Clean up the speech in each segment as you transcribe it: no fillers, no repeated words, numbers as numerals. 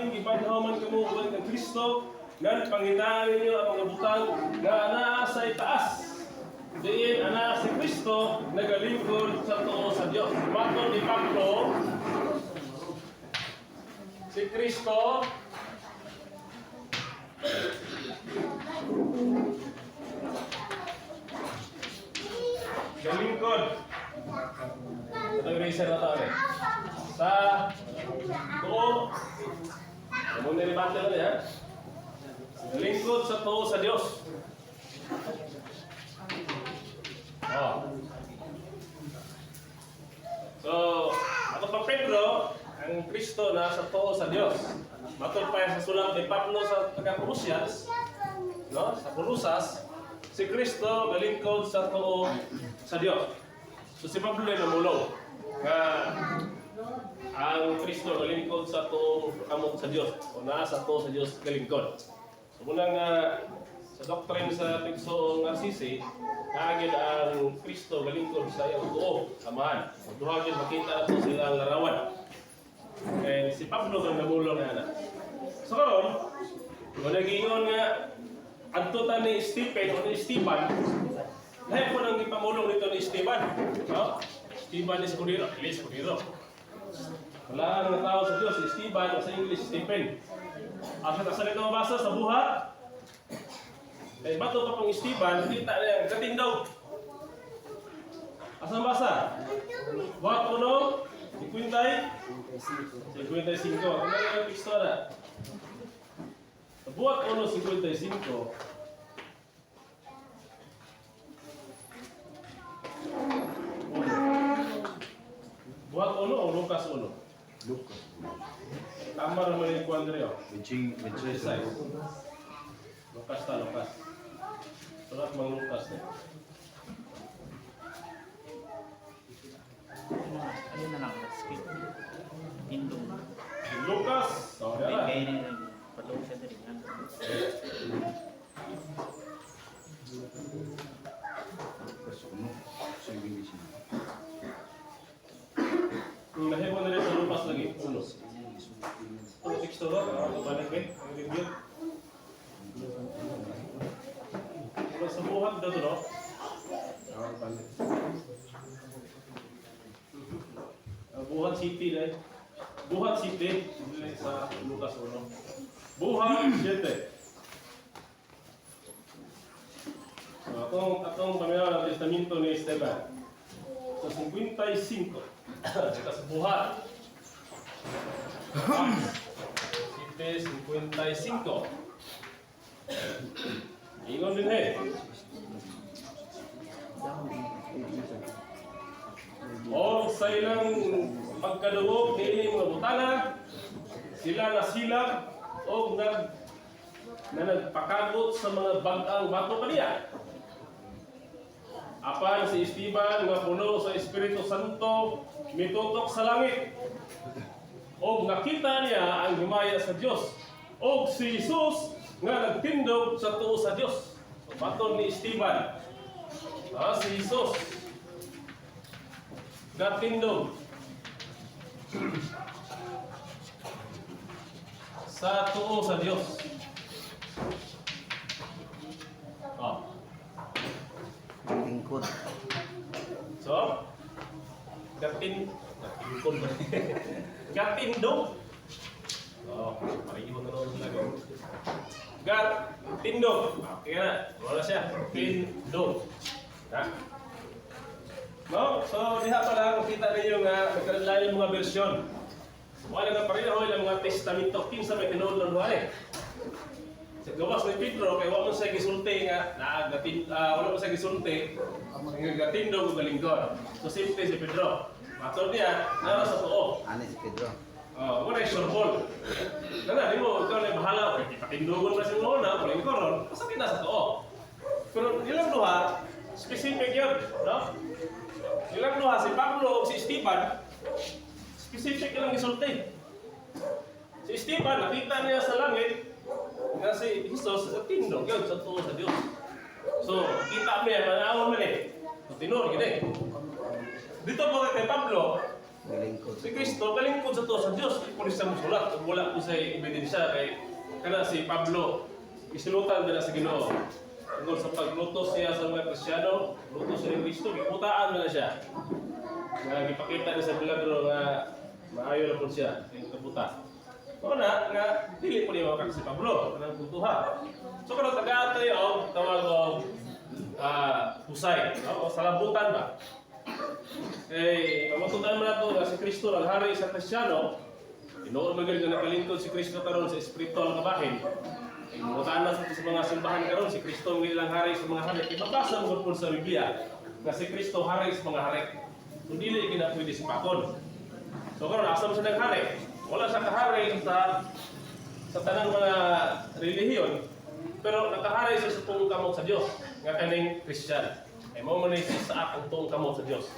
Ganing gibanhaw man kamo uban kang Kristo, ngan pangitaan ninyo ang mga butang nga anaa sa itaas, diin anaa si Kristo nagalingkod sa tuo sa Dios. Matod ni Pablo, si Kristo galingkod. Ito eraser na to eh. Sa tuo. Ano ni battle na niya? Lingkod sa tuo sa Dios. Oh. So, ako pa Pedro, ang Kristo na sa tuo sa Dios. Matod pa sa sulat ni Pablo sa taga Colossians, no? Sa Colosas, si Kristo galingkod sa tuo sa Dios. So si Pablo ay namulong nga ang Kristo galingkod sa tuo kamot sa Dios o naa sa tuo sa Dios galingkod. So muna nga sa doctrine sa Tigsoong RCC, naagid ang Kristo galingkod sa iyang tuo, Amahan. So, duha gyud makita nato sila ang larawan. And si Pablo ang namulong nga ana. So karon, kung nagingon nga adto ta ni Stephen o ni Esteban, lahi po nang gipamulong nito ni Esteban. No? Esteban Escudero, dili Escudero. Wala ang tao sa Diyos, si Esteban o sa English Stephen. Asa asa nito mabasa sa Buhat? Kay bato pa pong Esteban, kita niya gatindog. Asa mabasa? Buhat 1, 50 55. Ano yung teksto na? Sa Buhat 1, 55. Buhat 1 o Lucas 1? Lucas. Tama naman yung kuwan diri, oh. Benching, benching. Precise. Lucas ta, Lucas. Sulat mang Lucas na. Ano na lang, skip. Tindog. Lucas! Oh, Kaya yan. kaya rin patulog siya diri. Ano? Lucas 1, 55. Nahimo na rin sa Lucas lagi. Uno. Ano teksto ba? Ano balik eh? Ang review. Pero sa buhat daw to, no? Ah, balik. Ah, Buhat City na eh. Buhat City dili sa Lucas 1. Buhat 7. So, atong paminaw ng testamento ni Esteban. So, 55. Saka sa buhat. 7.55. Ingon din eh. O sa ilang pagkaduog niini mga butana, sila nasilag og na nagpakagot sa mga bag-ang bato kaniya. Apan si Esteban nga puno sa Espiritu Santo mitutok sa langit. Og nakita niya ang himaya sa Dios. Og si Jesus nga nagtindog sa tuo sa Dios. So, baton ni Esteban. Si Jesus gatindog sa tuo sa Dios. Oh. Lingkod. So, gatingkod ba? Gatindog. Oh, pareho na naman talaga. Gatindog. Okay na. Wala siya. Tindog. Ha? No? So, diha pa lang kita ninyo nga nagkalain mga bersyon. Wala na pareho ilang mga testamento kinsa may tinuod lang duha eh. Sa gawas ni Pedro kay wa man siya gisulti nga naa wala man siya gisulti nga gatindog og galingkod. So simple si Pedro. Matod niya nara sa tuo. Ano si Pedro? Oh, wala sure ball. Nana, di mo ikaw na bahala kay patindogon ba si mo na palingkoron, basta na sa tuo. Pero ilang duha specific yun, no? Ilang duha si Pablo ug si Esteban specific ilang gisulti. Si Esteban nakita niya sa langit nga si Jesus sa tindog yun sa tuo sa Dios. So, kita mo yan, manawon man eh. So, tinuod gid eh. Dito po kay Pablo, Galingkod. Si Kristo kalingkod sa tuo sa Dios. Di po siya musulat ug wala po sa ebidensya kay kana si Pablo isilutan nila sa Ginoo. Tungkol sa paglutos siya sa mga Kristiyano, lutos siya ni Kristo, giputaan na siya. Nga gipakita niya sa milagro nga maayo na po siya sa iyang kabuta. Mao na nga dili po niya makak si Pablo kanang puntuha. So karon tagaan tayo og tawag og husay, no? O salabutan ba? Eh, mamatudan man nato nga si Kristo ang hari sa Kristiyano. Tinuod man gyud nga nakalingkod si Kristo karon sa espiritual nga bahin. Ay mutaan na sa mga simbahan karon si Kristo ang ilang hari sa mga hari. Mabasa mo gud sa Biblia nga si Kristo hari sa mga hari. Kung dili gina pwede sipakon. So karon asa mo siya hari? Wala siya kahari sa tanang mga relihiyon, pero nakahari siya sa tuong kamot sa Dios nga kaning Christian. Ay mao man ni si Isaac ang tuong kamot sa Dios.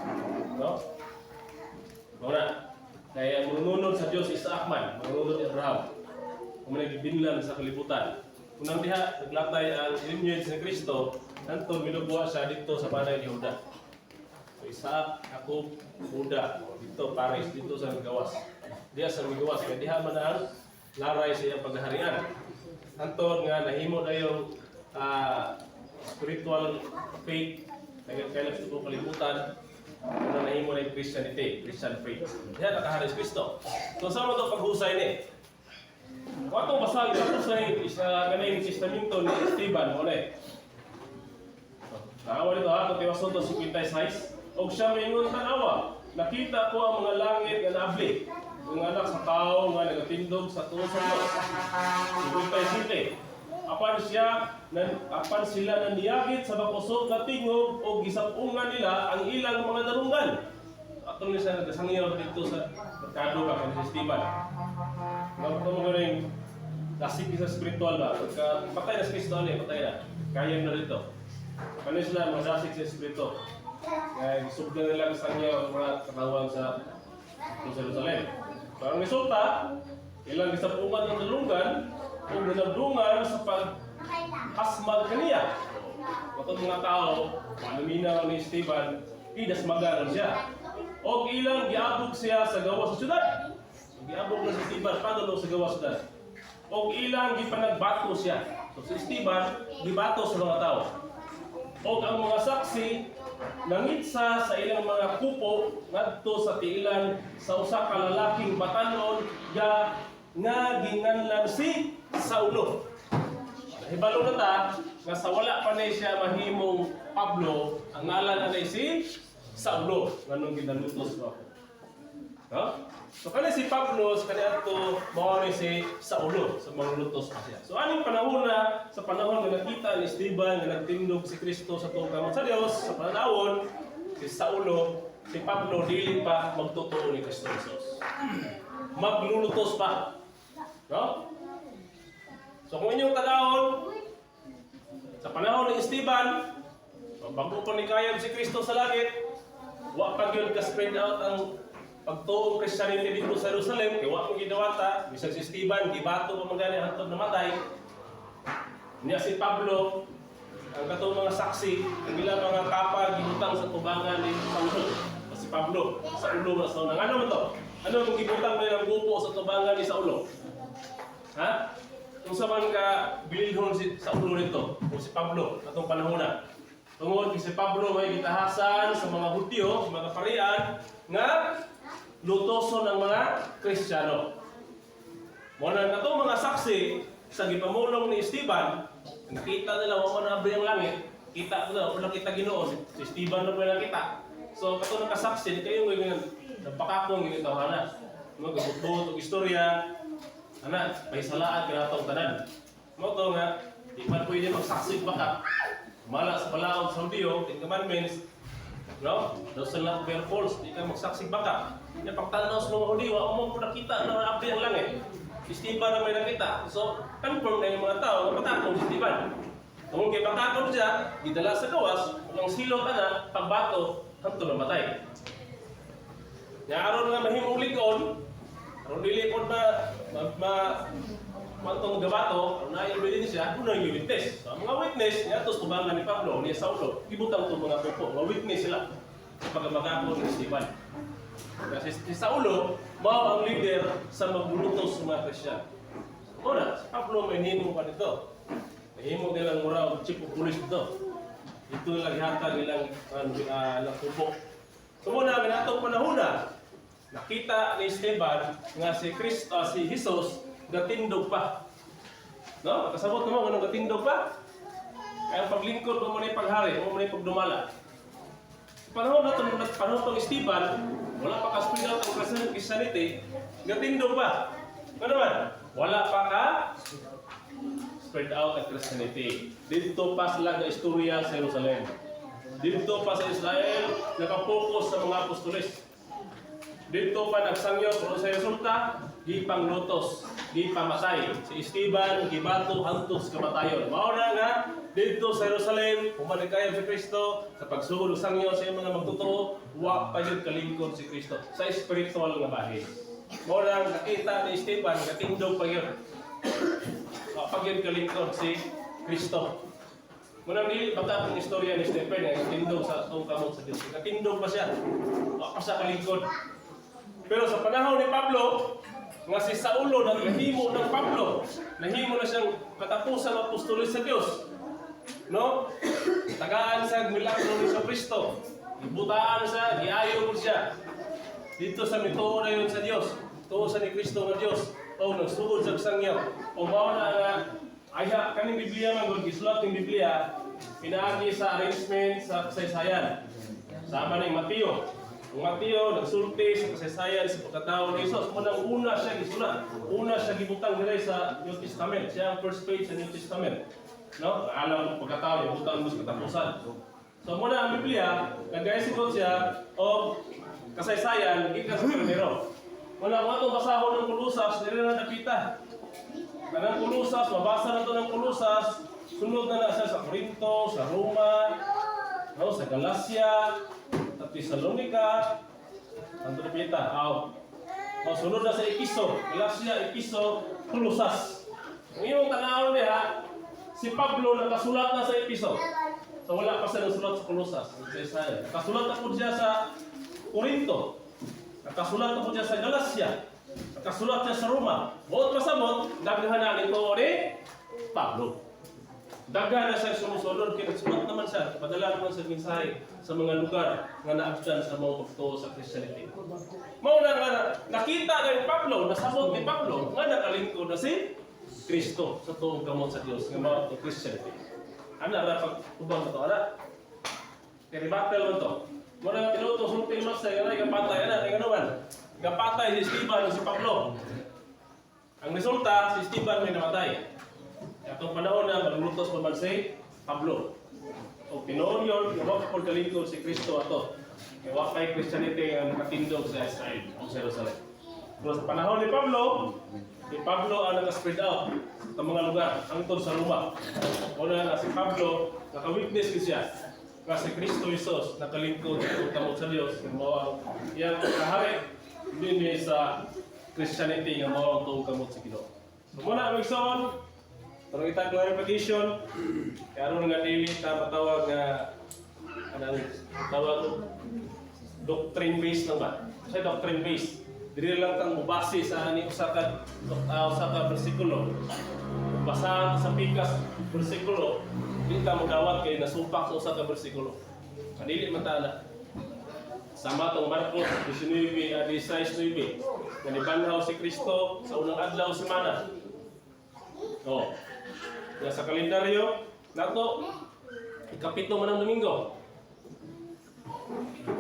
No? Mao na. Kaya ang manunod sa Dios Isaac man, manunod ni Abraham. Kung may gibinlan sa kalibutan. Unang diha, naglatay ang lineage ni Kristo, hantod minubuha siya dito sa banay ni Juda. So Isaac, Jacob, Juda, dito Paris, dito sa Migawas. Diha sa Migawas, kaya diha man ang laray sa iyang paghaharian. Hantod nga nahimo na yung spiritual faith kailan sa buong kalibutan na nahimo na yung Christianity, Christian faith. Diha nakahari si Kristo. So sa mo ito paghusay ni? Kung atong basahin sa husay sa kaning testamento ni Esteban, mo na eh. Naawa dito ha, kung tiwason to 56. Og siya maingon tanawa, nakita ko ang mga langit nga naabli. Ang anak sa tao nga nagatindog sa tuo sa Dios. 57. Apan sila naniyagit sa makusog nga tingog og gisapungan nila ang ilang mga darungan. Atong ni siya nagasangyaw dito sa merkado ka kay Esteban. Mabuto mo ganing dasig sa spiritual ba? Pagka patay na si Kristo ani, patay na. Kaya na dito. Kano sila mga dasig sa espiritu. Kaya gisugdan nila sa kanya ang mga katawan sa Jerusalem. So ang resulta, ilang gisapungan ng dalunggan o nanabdungan sa paghasmag kaniya. Matod mga tao, maluminaw ni Esteban, idasmagan siya. O ilang giabog siya sa gawas sa syudad. So, giabog na si Esteban, padulong sa gawas sa syudad. O ilang gipanagbato siya. So si Esteban, gibato sa mga tao. O ang mga saksi nangitsa sa ilang mga kupo ngadto sa tiilan sa usa ka lalaking batanon nga nga ginganlan si Saulo. Hibalo na ta nga sa wala pa na siya mahimong Pablo, ang ngalan na si Saulo nganong ginalutos mo. No? So kani si Pablo sa kaniadto mao ni si Saulo sa manglulutos pa siya. So aning panahon na sa panahon nga nakita ni Esteban nga nagtindog si Kristo sa tuong kamot sa Dios sa pananawon, si Saulo, si Pablo dili pa magtotoo ni Kristo Jesus. Maglulutos pa. No? So kung inyong tanawon sa panahon ni Esteban, bago pa ni kayab si Kristo sa langit, wa pa gyud ka spread out ang pagtuong Christianity dito sa Jerusalem, kay wa mo gidawata, bisan si Esteban gibato pa man gani hangtod namatay. Niya si Pablo, ang katong mga saksi, ang ilang mga kapa gibutang sa tubangan ni Saulo. O si Pablo, sa ulo na sa. Ano man to? Ano kung gibutang nila ang gupo sa tubangan ni Saulo? Ha? Kung sa man ka bililhon si Saulo nito, o si Pablo, atong panahon na. Tungod kay si Pablo may gitahasan sa mga Hudyo, sa mga parian, nga lutoson ang mga Kristiyano. Mao na katong mga saksi sa gipamulong ni Esteban, nakita nila wa man abri ang langit, kita nila wala kita Ginoo si, si Esteban na pala nakita. So katong nakasaksi di kayo ngayon napakakong ginitawhana. Mo gabot og istorya ana pahisalaan kanatong tanan. Mao to nga di man pwede magsaksi baka mala sa balaod sa Hudyo, Ten Commandments, no? Thou shalt not bear false, di ka magsaksi baka. Nya pagtanaw sa mga Hudyo, wa mo po nakita na abri ang langit. Si Esteban na may nakita. So, confirm na yung mga tao nga patakong si Esteban. Tungod kay patakong siya, gidala sa gawas, walang silot ana, pagbato, hangtod namatay. Nya aron nga mahimong lig-on, aron dili pod ma ma, ma mantong gabato, aron na ebidensya, una yung witness. So, ang mga witness, niya sa tubangan ni Pablo, ni Saulo, gibutang to mga pupo, mga witness sila sa pagkamakako ni Esteban. Kasi si Saulo, mao ang leader sa magbulutos sa mga Christian. Muna, si Pablo may nimo pa dito. Nahimo nilang mura og chief of police dito. Ito lang gihatag ilang ilang kubo. So muna, ginatong panahon na, nakita ni Esteban nga si Kristo, si Jesus gatindog pa. No? Kasabot mo nganong gatindog pa? Kaya ang paglingkod mo na paghari, mo na pagdumala. Panahon na ito, panahon tong Esteban, wala pa ka-spread out ang Christianity, gatindog pa. Ano man? Wala pa ka spread out ang Christianity. Dito pa sila na istorya sa Jerusalem. Dito pa sa Israel, nakapokus sa mga apostoles. Dito pa nagsangyo pero sa resulta, gipanglutos, gipamatay. Si Esteban, gibato hangtod sa kamatayon. Mao na nga, dito sa Jerusalem, humalikayab si Kristo, sa pagsugod og sangyo sa iyang mga magtotoo, wa pa jud kalingkod si Kristo sa spiritual nga bahin. Mao na nakita ni Esteban, katindog pa yun. Wa pa gyud kalingkod si Kristo. Muna dili baka ang istorya ni Stephen nga katindog sa atong kamot sa Dios. Katindog pa siya. Wa pa siya kalingkod. Pero sa panahon ni Pablo, nga si Saulo nahimo ng Pablo, nahimo na siyang katapusan ng apostolos sa Dios. No? Tagaan sa milagro ni Kristo. Ibutaan siya, giayo mo siya. Dito sa mituo na yun sa Dios. Tuo sa ni Kristo nga Dios. O nagsugod sa sangyaw. O mao na nga ayha kaning Biblia man gud, gisulat ning Biblia pinaagi sa arrangement sa kasaysayan. Sama ning Mateo. Ang Mateo nagsulti sa kasaysayan sa pagkatao ni Jesus. Munang una siya gisulat. Una siya gibutang diri sa New Testament. Siya ang first page sa New Testament. No? Alam mo pagkatao, ibutang mo sa katapusan. So muna ang Biblia, nagaysigot siya og kasaysayan gikan sa primero. Muna kung atong basahon ng Kulusas, diri na dapita. Kanang Kulusas, mabasa na to ng Kulusas, sunod na na siya sa Corinto, sa Roma, no, sa Galacia, sa Thessalonica, ang dapita. Aw. O, sunod na sa Episo, Galacia, Episo, Kulusas. Ang iyong tanawon niya, si Pablo nakasulat na sa Episo. So wala pa siya nasulat sa Colosas, sa Israel. Nakasulat na po siya sa Corinto. Nakasulat na po siya sa Galacia. Nakasulat siya sa Roma. Buot pasabot, daghan na nito ni Pablo. Daghan na siya sumusunod, kaya nagsulat naman siya, padala naman sa mensahe sa mga lugar nga naabtan sa mga pagtuo sa Christianity. Mao na nga nakita ni Pablo, nasabot ni Pablo, nga nakalingkod na si Kristo sa tuong kamot sa Dios nga mao ang Christianity. Ana ra pag ubang to ana. Kay battle man to. Mao na tinuto sulti mas sa nga gapatay ana kay man. Gapatay si Esteban ug si Pablo. Ang resulta, si Esteban may namatay. Atong panahon na maglutos pa man si Pablo. O tinuod yun, nga wa pa kalingkod si Kristo ato. Kay wa kay Christianity nga nakatindog sa Israel o sa Jerusalem. Pero sa panahon ni Pablo, si Pablo ang naka-spread out sa mga lugar hangtod sa Roma. Una nga si Pablo, naka-witness gid siya nga si Kristo Jesus nakalingkod sa kamot sa Dios nga mao ang iyang kahari dinhi sa Christianity nga mao ang tuong kamot sa Ginoo. So muna ang igsoon, pero kita clarification, kaya aron nga dili ta matawag nga anang tawag doctrine based lang ba? Kasi doctrine based. Dili lang tang mubase sa ani usa ka bersikulo. Basahan sa pikas bersikulo, di ta mogawat kay nasupak sa usa ka bersikulo. Kanili man ta na. Sama tong Marcos 19 a 16:9 nga nibanhaw si Kristo sa unang adlaw semana. Oh. Nga sa kalendaryo nato ikapito man ang Domingo.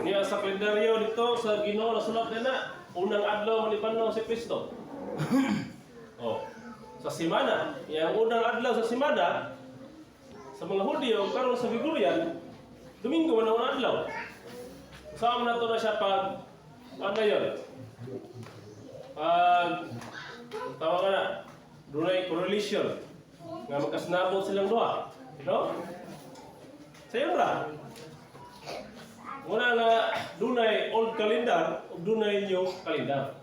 Niya sa kalendaryo dito sa Ginoo nasulat na unang adlaw manibanhaw si Kristo. Oh. Sa semana, yang unang adlaw sa semana sa mga Hudyo karon sa Gregorian, Domingo man ang unang adlaw. Saan na to na siya pag ano yun? Pag ang tawag ka na, dunay correlation nga magkasnabot silang duha. No? Sayo ra. Muna nga dunay old calendar ug dunay new calendar.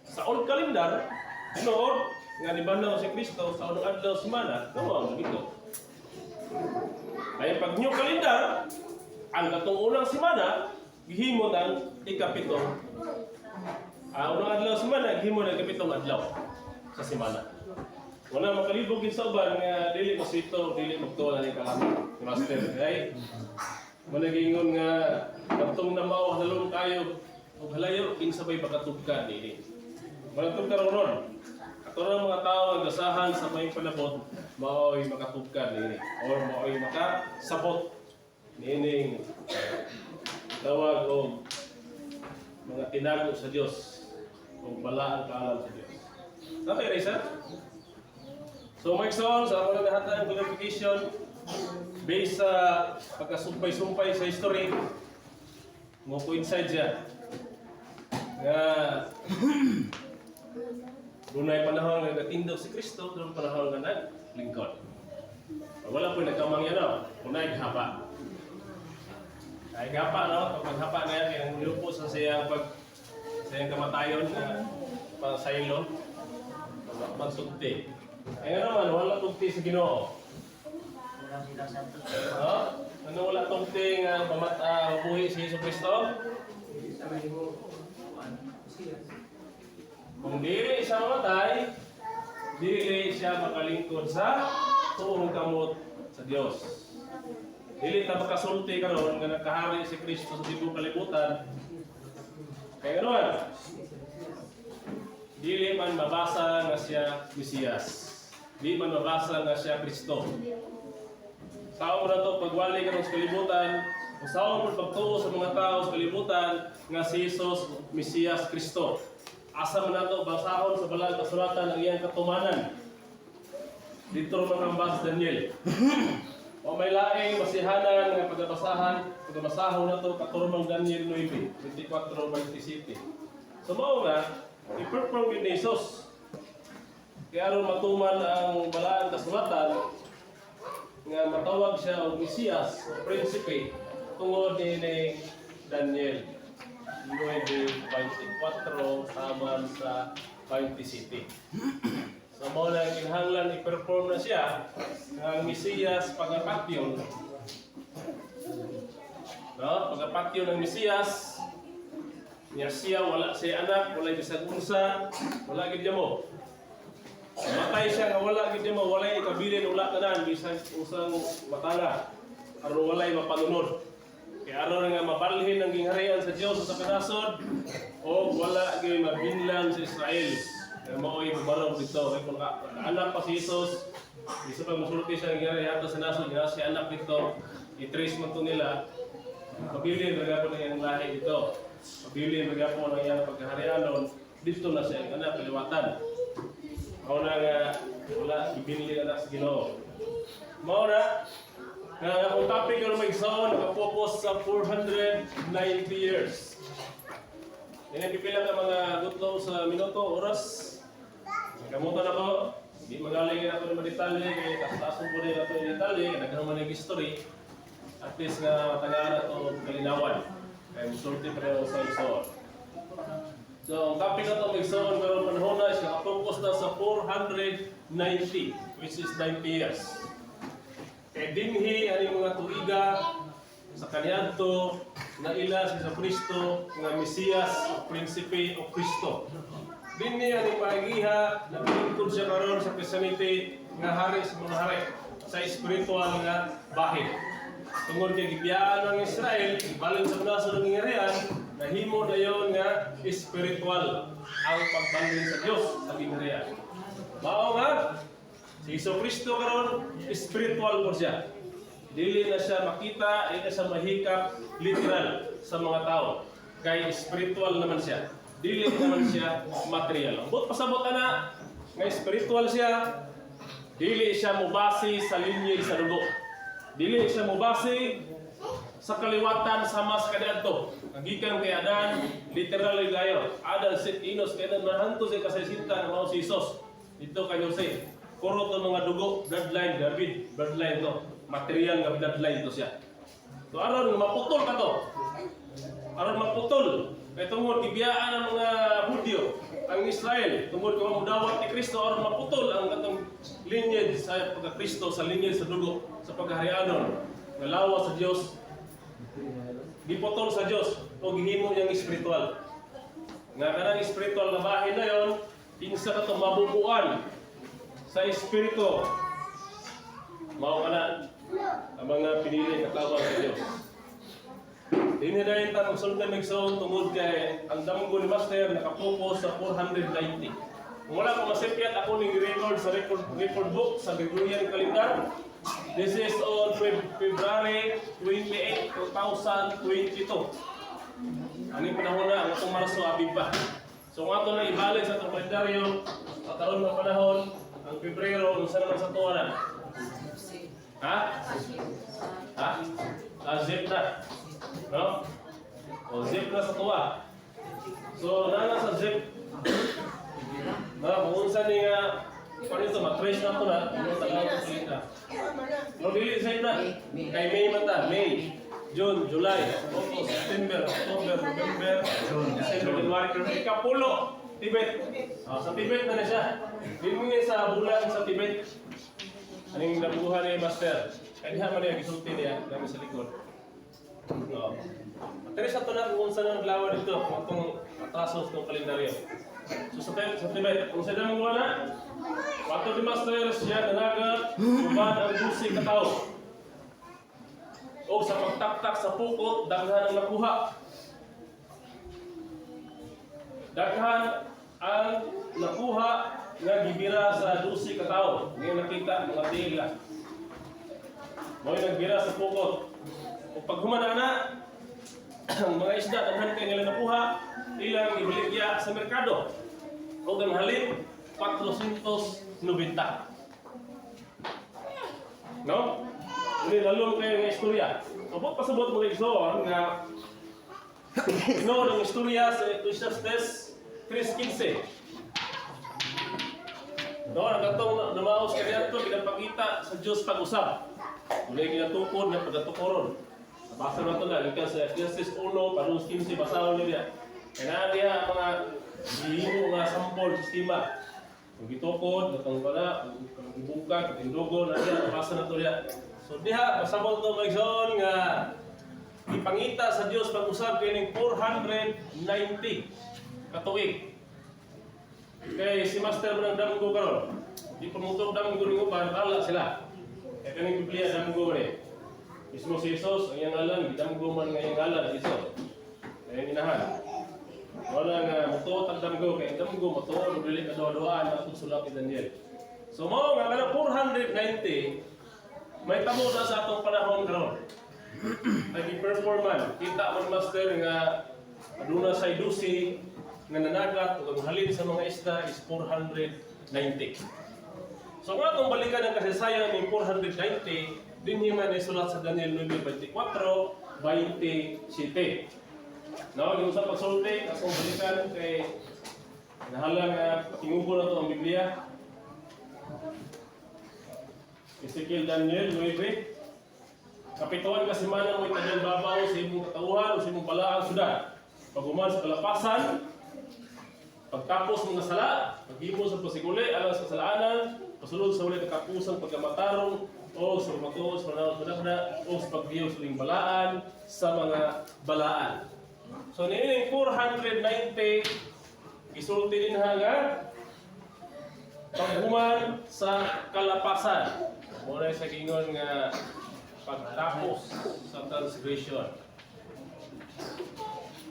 Sa old calendar, tinuod nga nibanhaw si Kristo sa unang adlaw semana, mao ang Domingo. Ay pag new calendar, ang katong unang semana gihimo ng ikapito Ang unang adlaw sa semana, gihimo na ikapitong adlaw sa semana. Wala makalibog gid sa uban nga dili maswito, dili magtuo na ni kalamit ni Master. Kay mo nagingon nga kadtong namao halong kayo ug halayo, kinsa bay makatugkad nini? Malatugkad ron. Ato ang mga tao ang gasahan sa may palabot, mao'y makatugkad nini or mao'y makasabot niining tawag og mga tinago sa Dios o balaan kaalam sa Dios. Okay, Reza? So, Mike Sol, sa ako lang lahat ng clarification based sa pagkasumpay-sumpay sa history, mo coincide siya nga dunay panahon nga natindog si Kristo, dunay panahon nga naglingkod. Wala po nagkamang yan, no? Unay hapa. Ay gapa, no? Kapag hapa na yan, kaya ang nilupo sa siyang pag sa iyang kamatayon na pasaylo, magsugti. Ay nga naman, wala tugti sa Ginoo. Kulang sila santos. No? Ano wala tugti nga mabuhi si Hesus Kristo? Kung dili siya mamatay, dili siya makalingkod sa tuong kamot sa Dios. Dili ta makasulti karon nga nakahari si Kristo sa tibuok kalibutan. Kaya naman, dili man mabasa nga siya Mesiyas. Di man mabasa nga siya Kristo. Sao mo na to pagwali karon sa kalibutan, usawa mo pagtuo sa mga tao sa kalibutan nga si Jesus Mesiyas Kristo. Asa man nato basahon sa balang kasulatan ang iyang katumanan? Dito man ang basa Daniel. O may laing basihanan nga pagabasahan, pagabasahon na to katurmang Daniel 9, 24, 27. So mao nga, i-perform yun ni Jesus. Kaya aron matuman ang balaan kasulatan nga matawag siya og Mesiyas o Prinsipe tungod ni Daniel 9:24 taman sa 27. So mao na kinahanglan i-perform na siya ang Mesiyas pagapatyon. No, pagapatyon ng Mesiyas niya siya wala siya anak, wala bisag unsa, wala gid mo. Matay siya nga wala gid mo, walay ikabilin, wala tanan bisag usang matanga. Aron walay mapanunod. Kaya aron nga mabalhin ang gingharian sa Dios sa kanasod o wala gyud mabinlan sa Israel. Kaya mao'y mabarog dito. Kaya kung anak pa si Jesus, isa pa musulti siya ng gingharian sa nasod, nga siya anak dito, i-trace man to nila, pabilin na po ng iyang lahi dito. Pabilin na po ng iyang pagkaharianon, dito na siya ang anak, kaliwatan. Mao na nga wala ibinli anak sa Ginoo. Mao na nga akong topic karon, mga igsoon, nakapokus sa 490 years. Yan ang pipila ka mga gutlo sa minuto, oras. Kamutan ako, hindi magaling ako ng detalye, kaya taas-taason po rin ako yung detalye, kaya nagkaroon man ng history. At least nga matagaan na ito kalinawan. Kaya musulti pa rin ako sa igsoon. So, ang topic na ito, mga igsoon, karon panahon na, is nakapokus na sa 490, which is 90 years. Kaya dinhi, ang mga tuiga, sa kaniadto na ila si Jesu Kristo nga Mesiyas o Prinsipe o Kristo. Dinhi ang paagiha na lingkod siya karon sa Christianity nga hari sa mga hari sa espiritual nga bahin. Tungod kay gibiyaan ang Israel, balin sa nasod ng gingharian, nahimo dayon nga espiritual ang pagbalin sa Dios sa gingharian. Mao nga si Jesu Kristo karon espiritual po siya. Dili na siya makita, dili na siya mahikap literal sa mga tao. Kay spiritual naman siya. Dili naman siya material. Ambot pasabot ana nga spiritual siya, dili siya mobase sa linyage sa dugo. Dili siya mobase sa kaliwatan sa mas kaniadto. Ang gikan kay Adan, literal gayo. Adan, Set, Enos, kay Adan mahanto sa kasaysinta nga mao si Jesus. Dito kay Jose. Puro to mga dugo, bloodline, David, bloodline to. Material nga bloodline to siya. So aron nga maputol ka to. Aron maputol. Kay tungod gibiyaan ang mga Hudyo, ang Israel, tungod kay mamudawat ni Kristo, aron maputol ang katong lineage sa pagka-Kristo, sa lineage sa dugo, sa pagkaharianon nga lawas sa Dios, giputol sa Dios o gihimo niyang espiritual. Nga kanang spiritual nga bahin na yon, kinsa ka to mabubuan sa espiritu. Mao kana ang mga pinili katawhan sa Dios. Dinhi dayon ta magsulti, mga igsoon, tungod kay ang damgo ni Master nakapokus sa 490. Kung wala ko masipyat, ako ning record sa record book sa Gregorian calendar. This is on February 28, 2022. Aning panahon na, ang atong Marso abi pa. So kung ato na ibalik sa atong kalendaryo, sa karon nga panahon, ang Pebrero, unsa naman sa tuwa na? Ha? Ha? Ah, zip na. No? O, zip na sa tuwa. So, nana sa zip. Na, kung unsa ni nga, paano ito, matrace na ito na, yung tagal ko na. No, dili zip na. Kay May man ta, May, June, July, August, September, October, November, December, January, February, ikapulo, Tibet. Oh, sa Tibet na na siya. Di mo nga sa bulan sa Tibet. Aning nabuhan ni Master. Kaya diha man niya gisulti niya namin sa likod. No. Pero sa na kung saan ang naglawa dito, kung itong atraso sa itong kalendaryo. So sa Tibet, kung sa damang wala, Pato ni Master siya nanagat, uban ang dusi katawo. O sa pagtaktak sa pukot, daghan ang nakuha. Daghan ang nakuha nga gibira sa dusi katawo. Ngayon nakita mga tila. Mo'y nagbira sa pukot. O pag humana na, ang mga isda, daghan kay nila nakuha, ilang ibaligya sa merkado. O ang halin, 490. No? Hindi lalong kayo nga istorya. So, buot pasabot, mga igsoon, nga no, ang istorya sa Ecclesiastes 3.15. No, ang katong namaos kaniadto ginapakita sa Dios pag-usab. Muna ginatukod nga pagkatukoron. Nabasa na ito na, gikan sa Ecclesiastes 1, padung 15, basahon niyo diya. Kaya naa diha ang mga gihimo nga sampol sistema. Kung gitukod, katong wala, kung gibuka, kung tindugo, na diya, nabasa na ito diya. So diha, pasabot ito, mga igsoon, nga ipangita sa Dios pag-usab kining 490 katuig. Kay si Master man ang damgo karon. Di pa mutog damgo ning uban, bala sila. Kay kaning Biblia damgo man eh. Mismo si Jesus, ang iyang ngalan, gidamgo man nga iyang ngalan, si Jesus. Kaya inahan. Wala nga mutuo tag damgo kay ang damgo mutuo dili ka duha-duhaan ang sulat ni Daniel. So mao nga kanang 490 may tamo na sa atong panahon karon. Nag-perform man, kita man, Master, nga aduna sa dusi nga nanagat ug ang halin sa mga isda is 490. So kung atong balikan ang kasaysayan ng 490, dinhi man isulat sa Daniel 9:24, 27. No, yung sa pagsulti, akong balikan kay nahala nga patingugo na to ang Biblia. Ezekiel Daniel 9. Kapituan ka semana mo itadyan babaw sa imong katauhan o sa imong balaang syudad. Paghuman sa kalapasan, pagtapos mga sala, paghimo sa pasiguli alang sa kasalanan, pasulod sa wala katapusang pagkamatarong o sa pagmatuo sa panahon sa dagda o sa pagbiyaw sa ling balaan sa mga balaan. So niining 490 gisulti din ha nga paghuman sa kalapasan. Mao na sa gingon nga pagtapos sa transgression.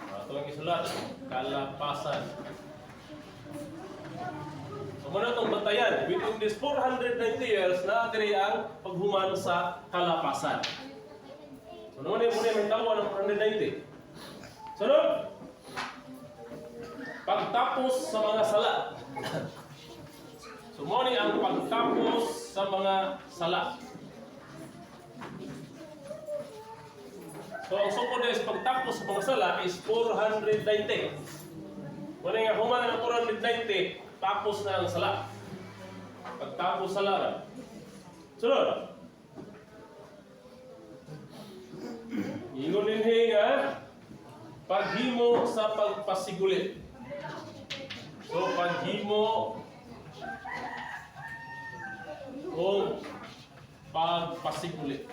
Ato ang isulat, kalapasan. So muna itong bantayan, within this 490 years, naa diri ang paghuman sa kalapasan. So naman yung muna may tawa ng 490. Sunod, pagtapos sa mga sala. So mo ni ang pagtapos sa mga sala. So ang sukod is pagtapos sa mga sala is 490. Wala nga human ng 490, tapos na ang sala. Pagtapos sala na. Sunod. Ingon din nga paghimo sa pagpasiguli. So paghimo o pagpasiguli.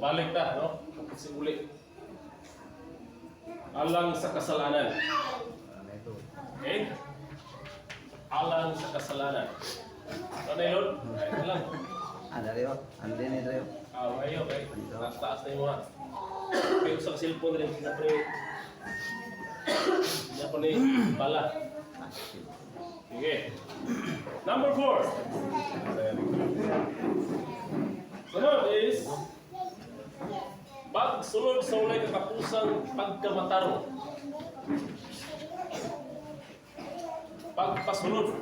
Balik ta, no? Pagpasiguli. Alang sa kasalanan. Okay? Alang sa kasalanan. Ano yun? Ay, lang. Ano rin? Ano din ito? Ah, ayo kay taas taas na yung mga. Kay usang cellphone rin sila pre. Hindi ako ni bala. Sige. Number 4. Sunod is pagsulod sa walay katapusang pagkamatarong. Pagpasulod.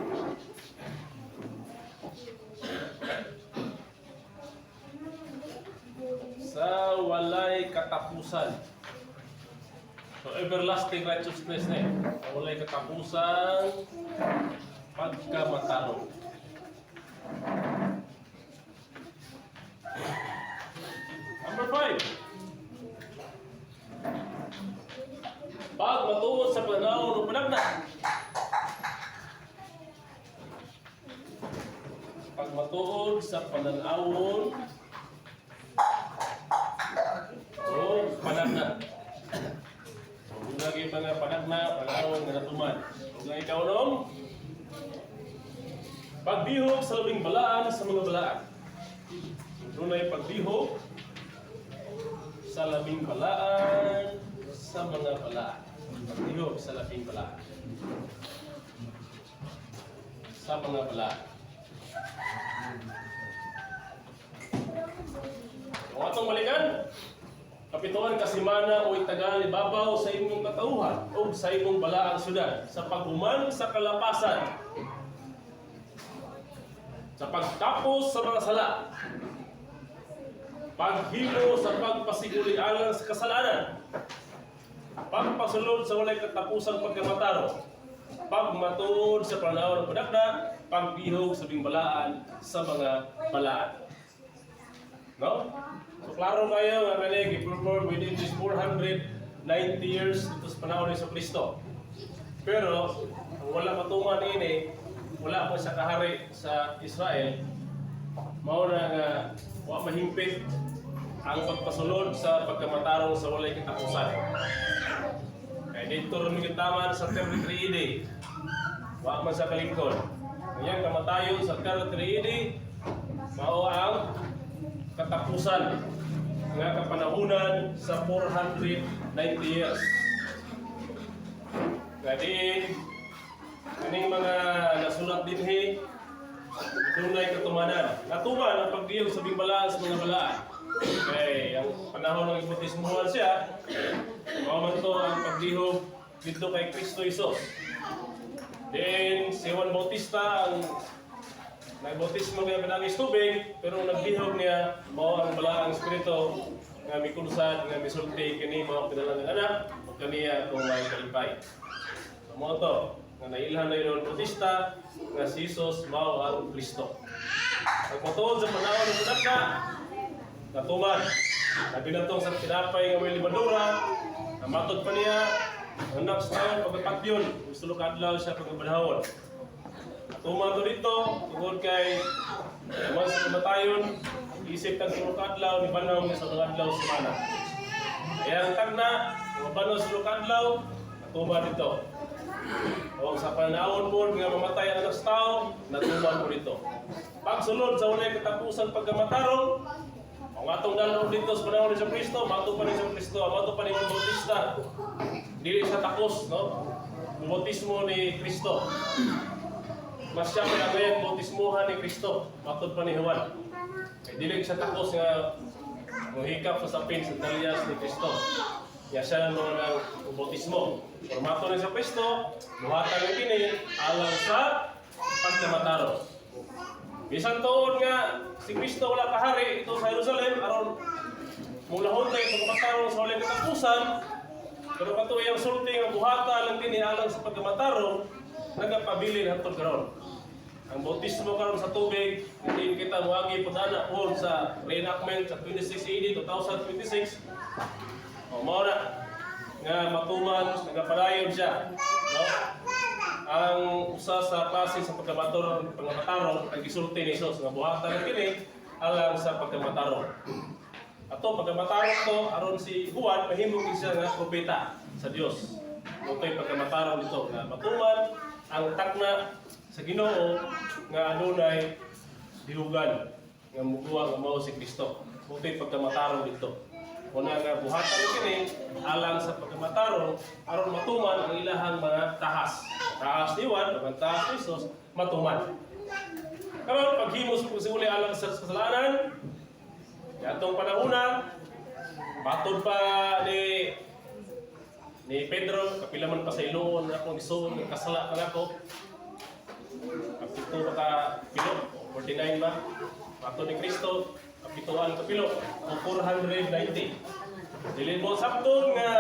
Sa walay katapusan. So everlasting righteousness na eh. Sa walay katapusan, pagkamatarong. Number 5. Pag matuod sa panahon ng panagna. Pag matuod sa pananawon o panagna. So, lagi mga panagna, pananawon nga natuman. Ug ang ikaunom, pagbihok sa labing balaan sa mga balaan. Dunay pagbihok sa labing balaan sa mga balaan. Pagbihok sa labing balaan sa mga balaan. Kung atong balikan, kapituan kasimana o itagal ibabaw sa imong katauhan o sa imong balaang syudad sa paghuman sa kalapasan, sa pagtapos sa mga sala, paghimo sa pagpasiguli alang sa kasalanan, pagpasulod sa walay katapusang pagkamataro, pagmatuod sa panahon ng panagna, pagbihog sa bingbalaan sa mga balaan. No? So klaro kayo nga kani gi-perform within this 490 years dito sa panahon ni Kristo. Pero ang wala matuman ini, wala po sa kahari sa Israel, mao na nga wa mahimpit ang pagpasulod sa pagkamatarong sa walay katapusan. Kaya dito rin taman sa 33 AD. Wa man sa kalingkod. Ngayon kamatayon sa 33 AD, mao ang katapusan nga kapanahunan sa 490 years. Gadiin, kaning mga nasulat dinhi, dunay katumanan. Natuman ang pagdiyog sa bingbalaan sa mga balaan. Kay ang panahon ng ibautismuhan siya, mao man to ang pagdihog dito kay Kristo Isos. Then si Juan Bautista ang nagbautismo niya pinagis tubig, pero ang nagbihog niya mao ang balaang espiritu nga mikunsad nga misulti kini mao ang ng anak ug kaniya kung may kalipay. So mao to nga nailhan na yun Bautista nga si Jesus mao ang Kristo. Pagpatuod sa panahon ng punakna, natuman. Nabi na sa tinapay nga may libadura, namatod pa niya, ang anak sa tao pagkapatyon, gusto ka adlaw siya pagkabanhawon. Natuman to dito, tungod kay naman sa kamatayon, isip tag tulo ka adlaw, ni banhaw niya sa mga adlaw sa mana. Kaya ang tagna, mabanaw sa tulo ka adlaw, natuman dito. O sa panahon po nga mamatay ang anak sa tao, natuman po dito. Pagsulod sa walay katapusan pagkamatarong, ang atong dalawang dito sa panahon ni Jesu Kristo, mato pa ni Jesu Kristo, mato pa ni Juan Bautista. Dili sa takos, no? Bautismo ni Kristo. Mas siya may agayan bautismuhan ni Kristo, matod pa ni Juan. Kay dili sa takos nga muhikap sa sapin sa talyas ni Kristo. Ya siya na ng bautismo. Pero mato ni sa Kristo, buhatan ng kini alang sa pagkamataro. Bisan tuod nga si Kristo wala kahari ito sa Jerusalem aron mulahon tayo pagkamataro sa walay katapusan, pero kato iyang sulti nga buhata lang kini alang sa pagkamataro, nagapabilin hantod karon. Ang bautismo karon sa tubig, hindi kita moagi pud ana pod sa reenactment sa 26 AD 2026. O mao na nga matuman nagapadayon siya, no? Ang usa sa klase sa pagkamatarong pagkamatarong ang gisulti ni Jesus nga buhatan lang kini alang sa pagkamatarong. Ato pagkamatarong to aron si Juan mahimo gid siya nga propeta. sa Dios. Mao to'y pagkamatarong dito nga matuman ang takna sa Ginoo nga adunay dihugan nga mukuha nga mao si Kristo. Mao to'y pagkamatarong dito. Una nga buhatan kini alang sa pagkamatarong aron matuman ang ilahang mga tahas. Tahas ni Juan ug ang tahas ni Jesus matuman. Karon paghimos po si uli alang sa kasalanan, atong panahona, matod pa ni Pedro, kapila man pasayloon akong igsoon, kasala ka nako. Kapito ba ka pilo? 49 ba? Matod ni Kristo, kapituan ka pilo, o 490. Dili mo sabton nga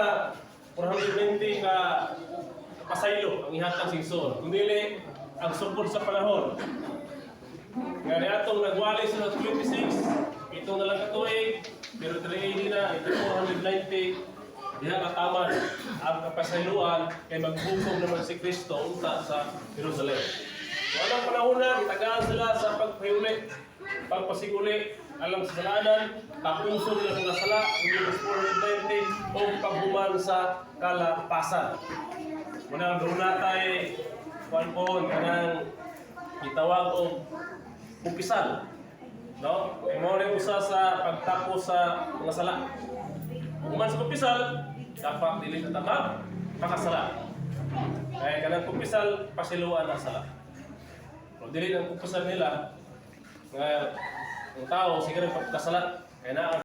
490 ka pasaylo ang ihatag sa igsoon. Kung dili, ang sugod sa panahon. Nga niadtong nagwali sa 26, ito na lang katuig, pero 380 na, ito 490, diha kataman ang kapasayloan kay maghukom naman si Kristo unta sa Jerusalem. So anang panahon na, gitagaan sila sa pagpahiuli, pagpasiguli, alang sa kasalanan, kapuso nila mga sala, ang 490, o paghuman sa kalapasan. Muna ang doon tay kuan po kanang gitawag og kumpisal. No? Kay mao ni usa sa pagtapos sa mga sala. Human sa kumpisal, dapat dili ta tama makasala. Kaya kanang kumpisal, pasiluan ang sala. Kung dili ang kumpisal nila, nga ang tao siguro pagkasala, kaya na ang